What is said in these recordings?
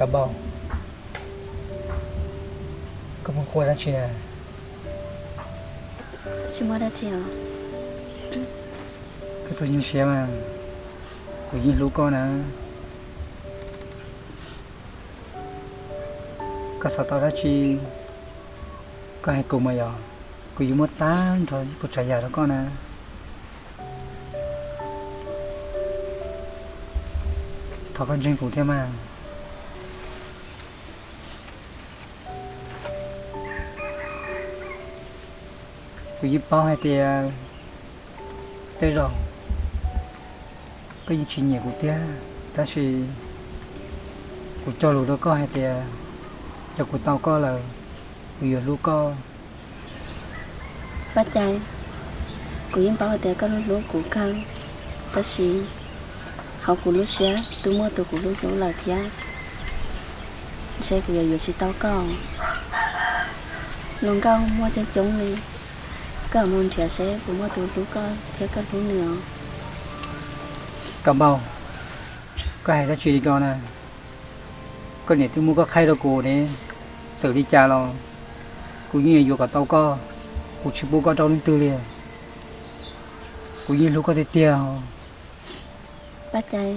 Kab Npauj, koj pheej quaj dab tsi na? Tsis muaj dab tsi os. Koj txhob nyuaj siab mas, kuv yeej hlub koj na. Koj xav tau dab tsi koj hais kuv mas yog, kuv yuav muab tag nrho kuv tsav yam rau koj na. Thov koj ntseeg kuv thiab mas. Kuv yeej paub hais tias tej zaum koj yeej tsis nyiam kuv tiag, tab sis kuv cog lus rau koj hais tias yog kuv tau koj lawm, kuv yuav hlub koj. Paj Cai, kuv yeej paub hais tias koj hlub hlub kuv kawg, tab sis hauv kuv lub siab twb muaj tus kuv hlub hlub lawm thiab. Ntshe kuv yuav yuav tsis tau koj. Hluas nkauj muaj coob coob li, koj mus nrhiav seb puas muaj tus hlub koj thiab koj hlub nws os. Kab Npauj, koj hais dab tsi li ko na? Koj niam twb muab koj qhaib rau kuv ne, txawm li cas los kuv yeej yuav kom tau koj, kuv tsis pub koj rau leej twg li. Kuv yeej hlub koj tiag tiag os. Paj Cai,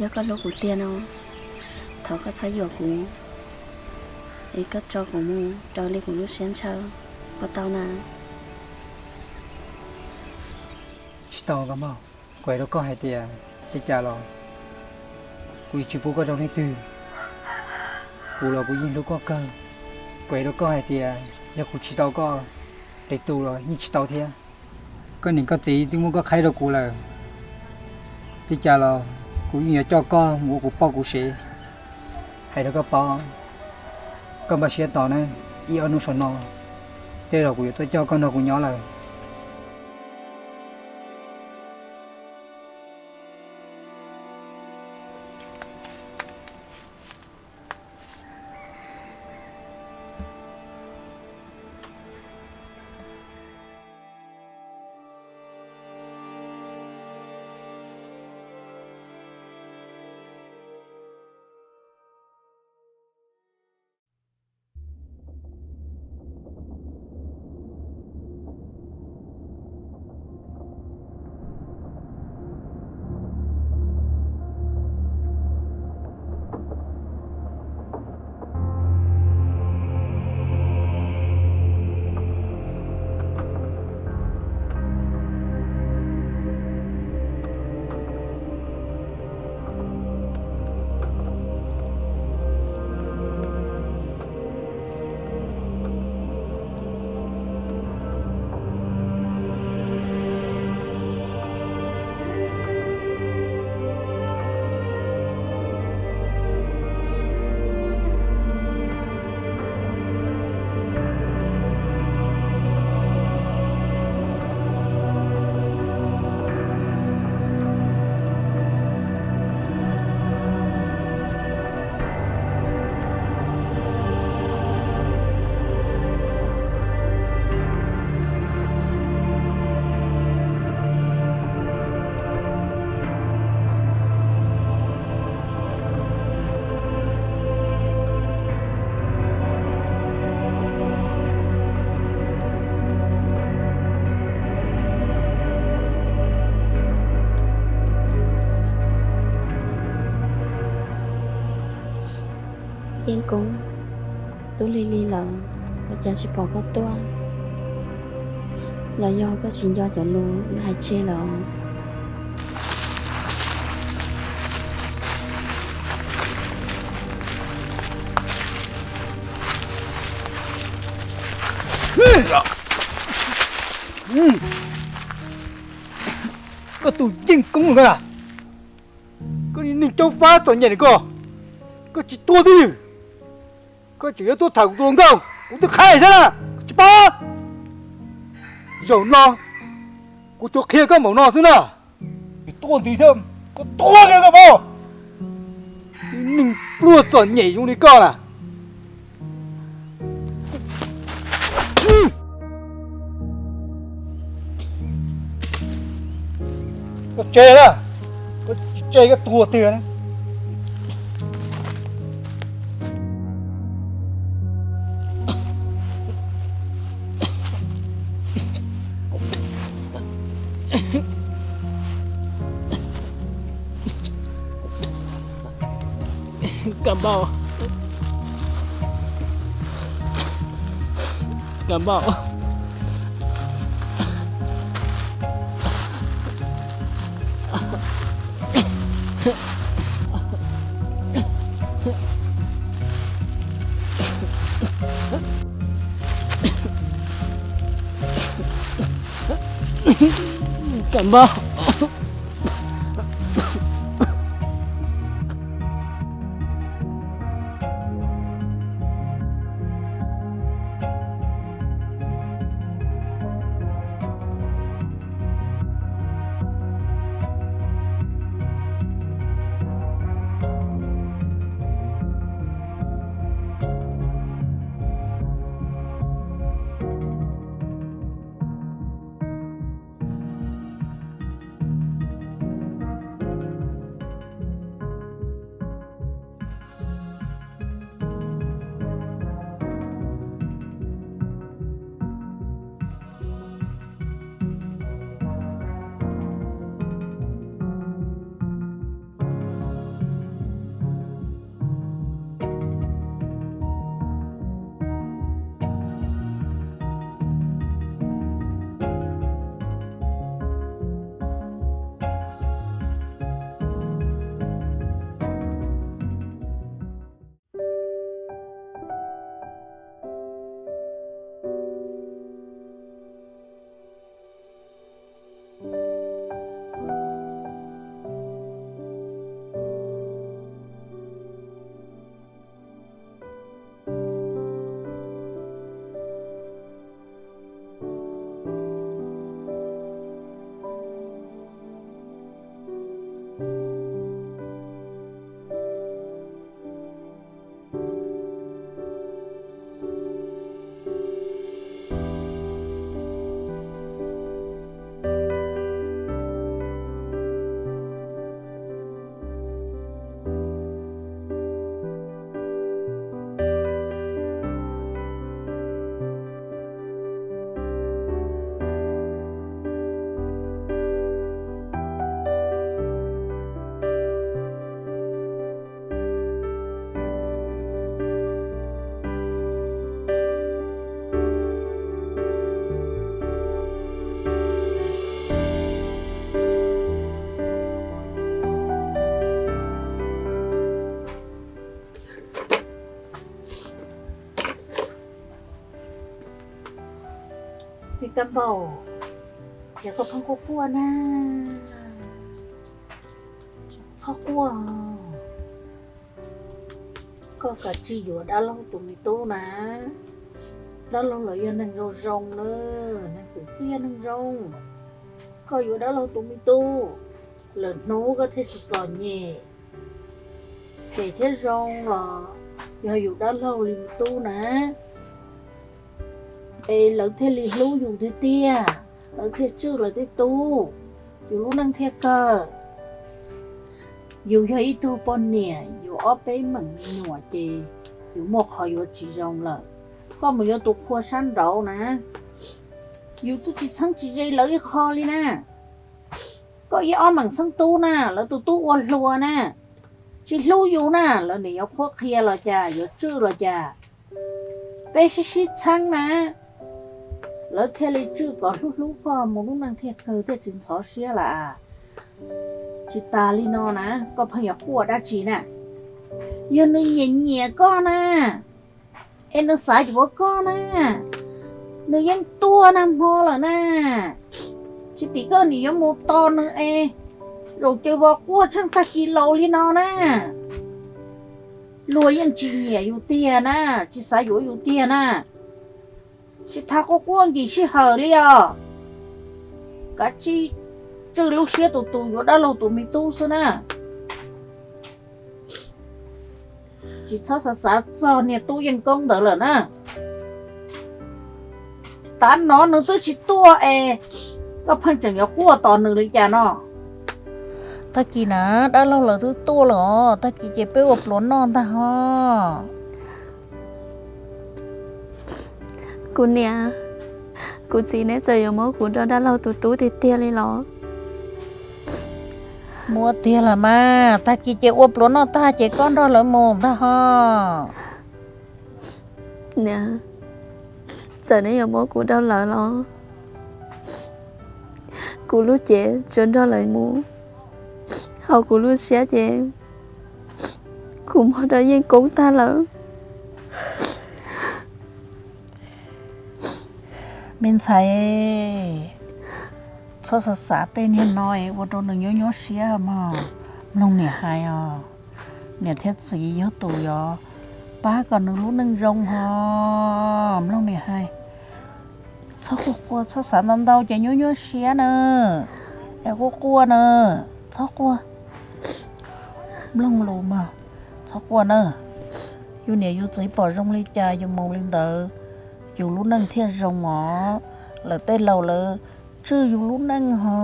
yog koj hlub kuv tiag no, thov koj txhob yuam kuv, es koj tso kuv mus raws li kuv lub siab ntshaw, puas tau na? Tsis tau Kab Npauj, kuv hais rau koj hais tias li cas los kuv yeej tsis pub koj rau leej twg. Kuv los kuv yeej hlub koj kawg. Kuv hais rau koj hais tias yog kuv tsis tau koj, lwm tus los yeej tsis tau thiab. Koj niam koj txiv twb muab koj qhaib rau kuv lawm, li cas los kuv yeej yuav coj koj mus ua kuv poj kuv sev. Hais rau koj paub, koj npaj siab tos na, ib ob hnub saum no tej zaum kuv yuav tuaj coj koj nrog kuv nyob lawm. Yeej Koob, twb lig lig lawm, ua cas tsis pom koj tuaj? Los yog koj tsis nco cov lus hais tseg los? Koj tus Yeej Koob koj na, koj niag neeg caub fab txom nyem li koj, koj tsis tuag twj ywm, koj tseem yuav tuaj tham kuv tus hluas nkauj, kuv twb qhaib thiab na, koj tsis paub. Zaum no kuv tsuas qhia koj npaum no xwb na. Tuaj ntxiv thiab, koj tuag kiag koj paub. Tib neeg pluag txom nyem zoo li koj na. Koj tseg na, koj tsis tseg koj tuag tiag na. Kab Npauj, Kab Npauj, Kab Npauj. Me Kab Npauj, yog koj pheej quaj quaj na, txhob quaj. Koj kav tsij yuav dab laug tus me tub na. Dab laug los yog neeg zoo zoo na, neeg txim txiaj neeg zoo. Koj yuav dab laug tus me tub, lwm hnub koj thiaj tsis txom nyem, phem thiab zoo los yog yus dab laug li me tub na. Es lawv thiaj li hlub yus tiag tiag, lawv thiaj tswj lawv tej tub, yus lub neej thiaj kawg. Yus yog ib tug poj niam yuav ob peb meem me nyuam ces yus muaj qhov yuav tsis zoo lawm. Koj mus yuav tus qhua sab nraud na, yus twb tsis txheeb tsis ze lawv ib qho li na. Koj ib ob meem xeeb tub na, lawv tus tub ua hluas na, tsis hlub yus na, lawv niam yuav qhuab qhia los cas, yuav tswj los cas. Peb sib sib txheeb na, lawv thiaj li tswj kom hlub hlub koj mus lub neej thiaj kawg thiaj tsis ntxhov siab lawm. Tsis tas li no na, koj pheej yuav quaj dab tsi na? Yog nws nyiam nyiam koj na, es nws xav yuav koj na, nws yeej tuaj nag hmo lawm na, tsis tim koj nim yuav mus tos nws es zaum caws vos quaj tsheej tag kis laus li no na. Luag yeej tsis nyiam yus tiag na, tsis xav yuav yus tiag na. Tsis tas quaj quaj nkim sij hawm li os. Kav tsij tswj lub siab tus tus yuav dab laug tus me tub xwb na. Tsis txhob xav xav txog niag tub yeej koob ntawd lawm na. Tav no nws twb tsis tuaj es koj pheej tseem yuav quaj tos nws li cas no? Tag kis na, dab laug lawv twb tuaj lawm os, tag kis ces peb ua pluas noj ntag ho. Kuv niam, kuv txiv neb txawm yuav muab kuv rau dab laug tus tub tiag tiag li los Muab tiag los mas, tag kis ces ua pluav noj tag ces koj nrog lawv mus ntag ho. Niam, txawm neb yuav muab kuv dua lawv los kuv lub cev tsuas nrog lawv mus, ho kuv lub siab ces kuv muab rau Yeej Koob tag lawm. Me ntxhais, txhob xav xav tej niag no es ua rau nws nyuaj nyuaj siab mog. Mloog niam hais os, niam thiab txiv yog tus yuav pab kom nws lub neej zoo ho. Mloog niam hais, txhob quaj quaj, txhob xav ntau ntau ces nyuaj nyuaj siab na. Es quaj quaj na, txhob quaj. Mloog lus mas, txhob quaj na. Yus niam yus txiv pom zoo li cas yus mus li ntawd, yus lub neej thiaj zoo os. Lawv tej laus lawv tswj yus lub neej ho.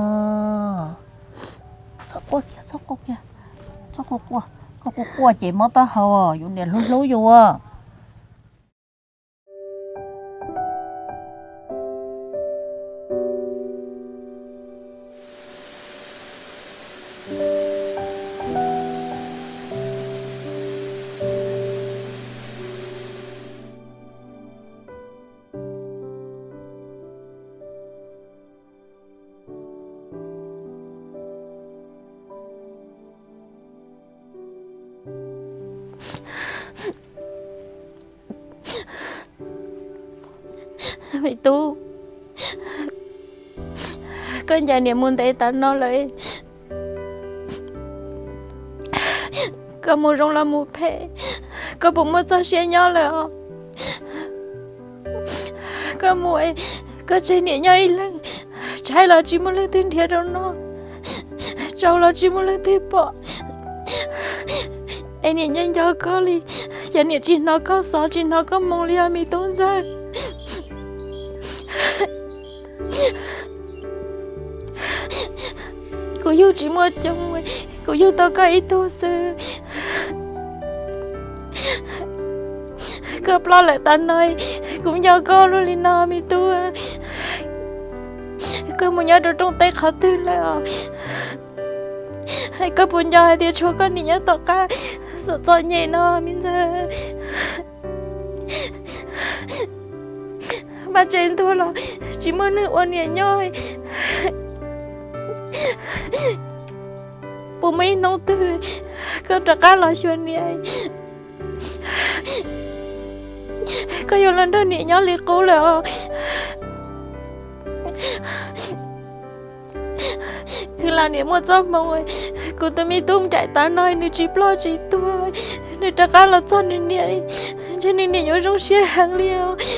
Txhob quaj kiag, txhob quaj kiag, txhob quaj quaj. Koj quaj quaj ces mob taub hau, yus niam hlub hlub yus. Me tub, koj ncaim niam mus ntev tas no lawm, koj mus zoo los mus phem, koj puas muaj txoj sia nyob lawm os? Koj mus, koj tseg niam nyob ib leeg, tshaib los tsis muaj leej twg nrhiav rau noj, tsaus los tsis muaj leej twg pom. Es niam nco nco koj li, ces niam tsis hnov koj xov tsis hnov koj moo li os me tub ntxawg. Kuv yug tsis muaj coob, kuv yug tau koj ib tug xwb. Koj ploj lawm tas no, kuv nco koj luaj li no me tub. Koj mus nyob rau rooj teb qhov twg lawm os? Koj puas nco hais tias tshuav koj niam nyob tom qab, txom txom nyem no me ntxawg. Vaj tse ntuag los tsis muaj neeg ua niam nyob. Puas muaj ib hnub twg koj rov qab los xyuas niam? Koj yuav los nrog niam nyob li qub lawm os? Kwv lam niam muaj txoj hmoov, kuv tus me tub ncaim tas no nws tsis ploj tsis tuag, nws rov qab los txog nws niam, ntshe nws niam yuav zoo siab heev li os.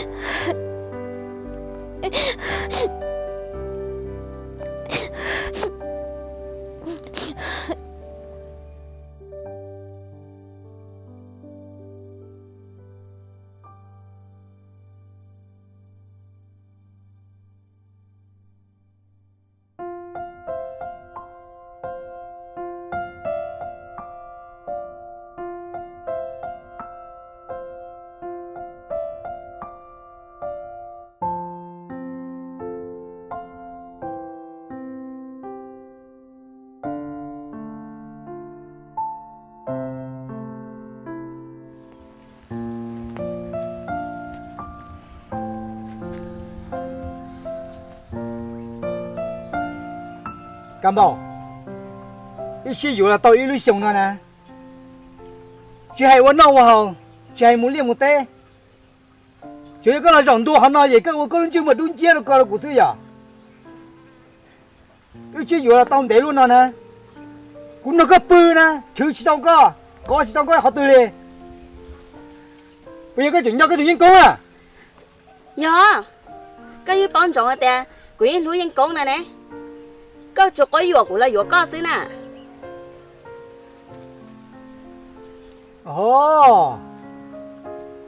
Kab Npaum, wb sib yuav los tau ib lub xyoo no na, tsis hais ua noj ua haus, tsis hais mus liaj mus teb, tsuas yog koj los zaum ntua qhov no ces koj ua koj lub ntsej muag dub nciab rau ko rau kuv xwb yom. Wb sib yuav los tau ntev luaj no na, kuv nrog koj pw na, chwv tsis tau koj, kov tsis tau koj qhov twg li. Puas yog koj tseem nco koj tus Yeej Koob a? Yog, koj yeej paub ntsoov hais tias kuv yeej hlub Yeej Koob na ne. Koj tsuas quab yuam kuv los yuav koj xwb na. Os,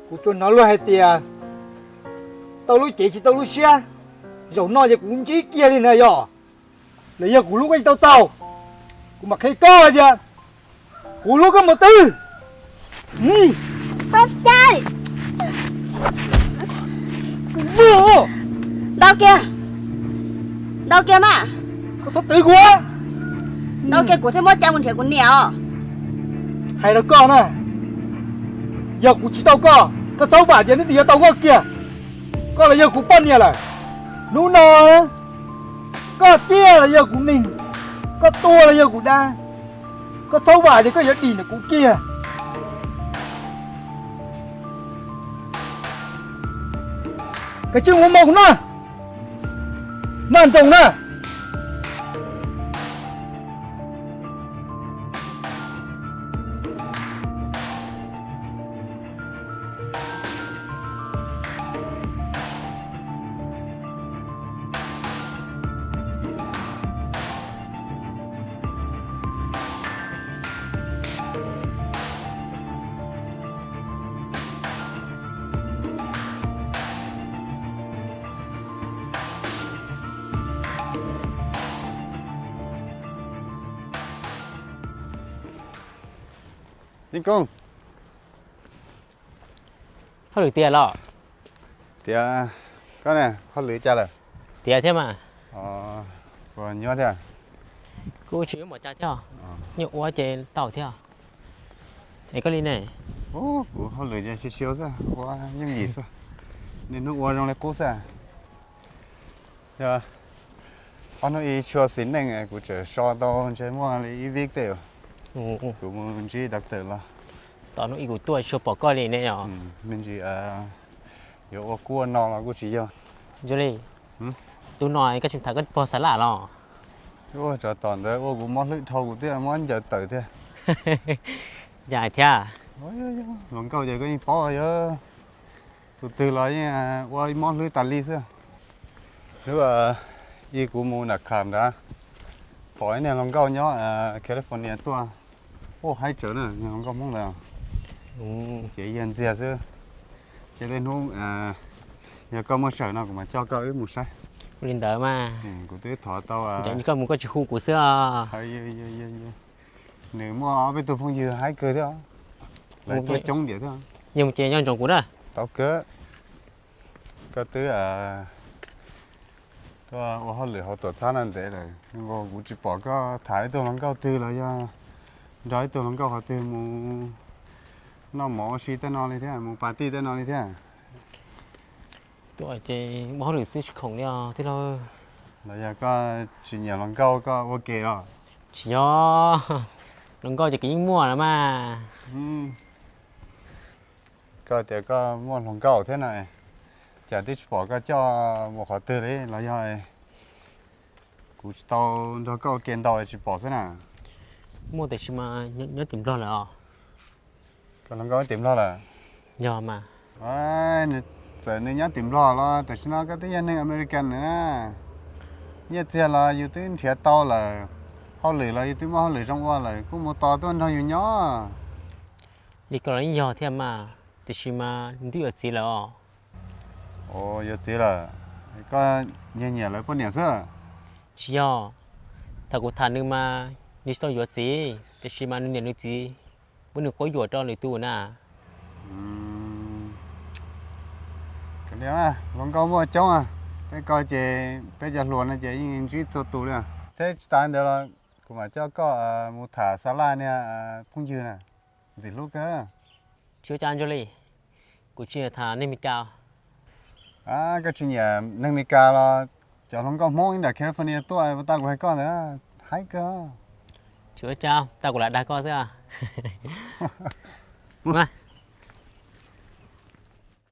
kuv tsuas hnov luag hais tias tau lub cev tsis tau lub siab, zaum no ces kuv ntsib kiag li na yog. Los yog kuv hlub koj tsis tau txaus, kuv mam qhia koj tias kuv hlub koj mus twg. Ntau kiag, ntau kiag mas. Koj txhob twv kuv. Tau kiag kuv thiaj muab cab mus nrhiav kuv niam os. Hais rau koj na, yog kuv tsis tau koj, koj txhob vam tias neb twb yuav tau koj kiag. Koj los yog kuv poj niam lawm. Hnub no koj ciaj los yog kuv neeg, koj tuag los yog kuv dab. Koj txhob vam tias koj yuav dim ntawm kuv kiag. Kav tsij mus muab kuv noj, maj nroos na. Yeej Koob, hauj lwm tiav los? Tiav, koj ne, hauj lwm cas lawm? Tiav thiab mas. Puas nyuaj thiab? Kuv tsis muaj cas thiab, nyuaj ua ces tau thiab. Es koj li ne? Kuv hauj lwm ces siav siav xwb, ua yooj yim xwb, niaj hnub ua zoo li qub xwb. Yog ob hnub ib tshua xis neej kuv tseem so tau ntshe muaj li ib vib tej. Kuv mus ntsib doctor los. Tom hnub ib kuv tuaj tsis pom koj li ne os. Me ntsis yuav ua kub ua no los kuj tsis yog. Ntsuj Li, tus no koj tsis tham koj pog xav laj los? Ua tsov tom ntawd ua kuv mob hlwb dhau kuv thiaj mob ncaws tawm thiab. Yog hais thiab. Hluas nkauj ces koj yeej paub yog tus twg los yeej ua mob hlwb tas li xwb. Hnub ib kuv mus nram kham nrad, pom ib niag hluas nkauj nyob California tuaj. Ua haib tsawv na, niag hluas nkauj Hmoob ntawd. Ces yawg ntxiag xwb. Ces tej hnub yog koj muaj sawm no kuv mam coj koj wb mus saib. Ua li ntawd mas. Kuv twb thov tau. Koj mus koj tsis hu kuv xwb os. Nws muaj ob peb tug phooj ywg haib kawg thiab. Lawv tuaj coob diam thiab. Yog mus ces nco ntsoov kuv na. Tau kawg. Koj twb tuaj ua hauj lwm hauv tuam txhab no ntev lawm, kuv tsis pom koj tham ib tug hluas nkauj twg los yog nrog ib tug hluas nkauj qhov twg mus noj mov ua si tej no li thiab, mus party tej no li thiab. Tuaj ces ua hauj lwm xwb tsis khoom li os tij laug. Los yog koj tsis nyiam hluas nkauj koj ua ke los? Tsis yog, hluas nkauj ces kuv yeej muaj los mas. Koj tias koj muaj hluas nkauj thiab na, cas twb tsis pom koj coj mus qhov twg li los yog kuv tsis tau nrog koj ua ke ntau tsis pom xwb na. Muaj tiam sis mas nyob tim Nplog lawm os. Koj hluas nkauj tim Nplog lawm? Yog mas. Txawm nws nyob tim Nplog los tam sim no koj twb yog neeg American na. Nyiaj txiag los yus twb nrhiav tau lawm, hauj lwm los yus twb muaj hauj lwm zoo ua lawm, kuj mus tos tuaj nrog yus nyob. Li ko los yeej yog thiab mas, tiam sis mas nws twb yuav txiv lawm os. Yuav txiv lawm? Koj nyiag nyiam lawv poj niam xwb? Tsis yog, thaum kuv tham nws mas nws tsis tau yuav txiv, tiam sis mas nws niam nws txiv muab nws quab yuam rau lwm tus na. Hluas nkauj muaj coob, peb ko ces peb cov hluas no ces yeej ntsib txhua tus li. Thiab tsis tas ntawd los kuv mam coj koj mus tham xa laj niag phooj ywg na, ntxim hlub kawg. Tsis ua cas Ntsug Lis, kuv tsis nyiam tham neeg Meskas. Koj tsis nyiam neeg Meskas los cov hluas nkauj Hmoob ib nram California tuaj, puas tau kuv hais koj ntawd, haib kawg. Tsis ua cas, tau kuv lam dag koj xwb.